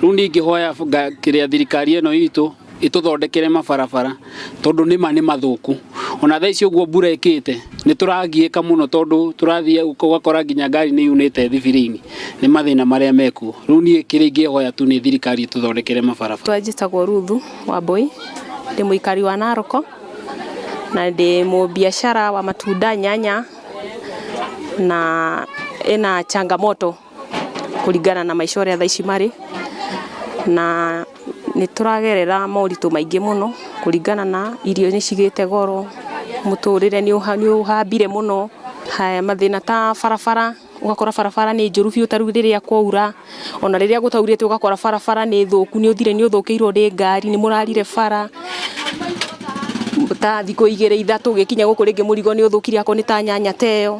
Rĩu ningĩhoya kĩrĩa thirikari ĩno itũ ĩtũthondekere mabarabara, tondũ nĩma nĩ mathũku. Ona thaa ici ũguo mbura ĩkĩte, nĩ tũragiĩka mũno, tondũ tũrathiĩ ũgakora nginya ngari nĩ yunĩte thibirini nĩ mathĩna marĩa mekuo. Rĩu niĩ kĩrĩa ingĩhoya tu nĩ thirikari ĩtũthondekere mabarabara. Njĩtagwo Ruthu Wambui, ndĩ mũikari wa Naroko na ndĩ mũbiacara wa matunda, nyanya, na ĩna changamoto kũringana na maica ũrĩa thaa ici marĩ, na nĩ tũragerera moritũ maingĩ mũno kũringana na irio nĩ cigĩte goro, mũtũrĩre nĩ ũhambire mũno. Haya, mathĩna ta barabara, ũgakora barabara nĩ njũru biũ, ta rĩu rĩrĩa kwaura, ona rĩrĩa gũtaurĩte ũgakora barabara nĩ thũku, nĩ ũthire nĩ ũthũkĩirwo nĩ ngari, nĩ mũrarire bara ta thikũ 2 3, ũgĩkinya gũkũ rĩngĩ mũrigo nĩ ũthũkire, akorwo nĩ ta nyanya ta ĩyo,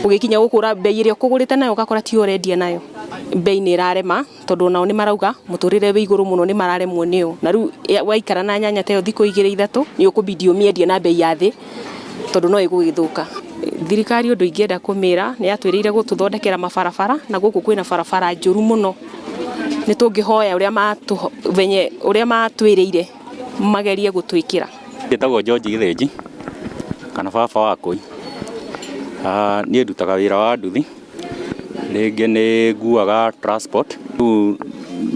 ũgĩkinya gũkũ mbei ĩrĩa ũkũgũrĩte nayo ũgakora tiyo ũrendia nayo. Mbei nĩ ĩrarema, tondũ onao nĩ marauga mũtũrĩre wĩ igũrũ mũno, nĩ mararemwo nĩyo, na rĩu waikara na nyanya ta ĩyo thikũ 2 3, nĩ ũkũbidi ũmĩendie na mbei ya thĩ, tondũ no ĩgũgĩthũka. Thirikari ũndũ ingĩenda kũmĩra, nĩ yatwĩrĩire gũtũthondekera mabarabara, na gũkũ kwĩna barabara njũru mũno. Nĩ tũngĩhoya ũrĩa venye ũrĩa matwĩrĩire magerie gũtwĩkĩra. Njĩtagwo George Gĩthĩnji kana baba wa Kũi. Niĩ ndutaga wĩra wa nduthi, rĩngĩ nĩ nguaga transport. Rĩu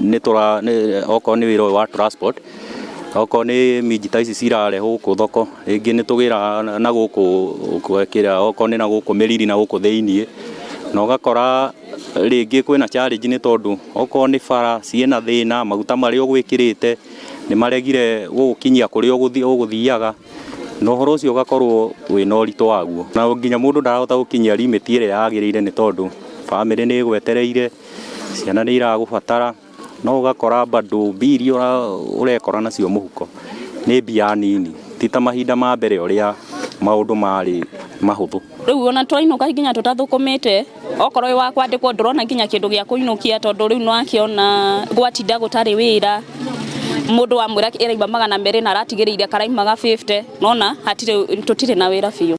nĩ tũra okorwo nĩ wĩra ũyũ wa transport, okorwo nĩ minji ta ici cirarehwo gũkũ thoko, rĩngĩ nĩ tũgĩraga na gũkũ kĩrĩa, okorwo nĩ na gũkũ mĩriri na gũkũ thĩiniĩ, na ũgakora rĩngĩ kwĩna challenge, nĩ tondũ okorwo nĩ bara ciĩna thĩna, maguta marĩa ũgwĩkĩrĩte nĩ maregire gũgũkinyia kũrĩa ũgũthiaga, na ũhoro ũcio ũgakorwo wĩna ũritũ waguo, na nginya mũndũ ndarahota gũkinyia limit ĩrĩa yagĩrĩire, nĩ tondũ bamĩrĩ nĩ ĩgwetereire, ciana nĩ iragũbatara, no ũgakora bado mbia iria ũrekora nacio mũhuko nĩ mbia nini, ti ta mahinda ma mbere ũrĩa maũndũ marĩ mahũthũ. Rĩu ona twainũka nginya tũtathũkũmĩte, okorwo wĩ wa kwandĩkwo, ndũrona nginya kĩndũ gĩa kũinũkia, tondũ rĩu nĩwakĩona gwatinda gũtarĩ wĩra. Mũndũ wamwĩra ĩraima 200 na aratigĩrĩire karaimaga 50, nona hatirĩ, tũtirĩ na wĩra biũ.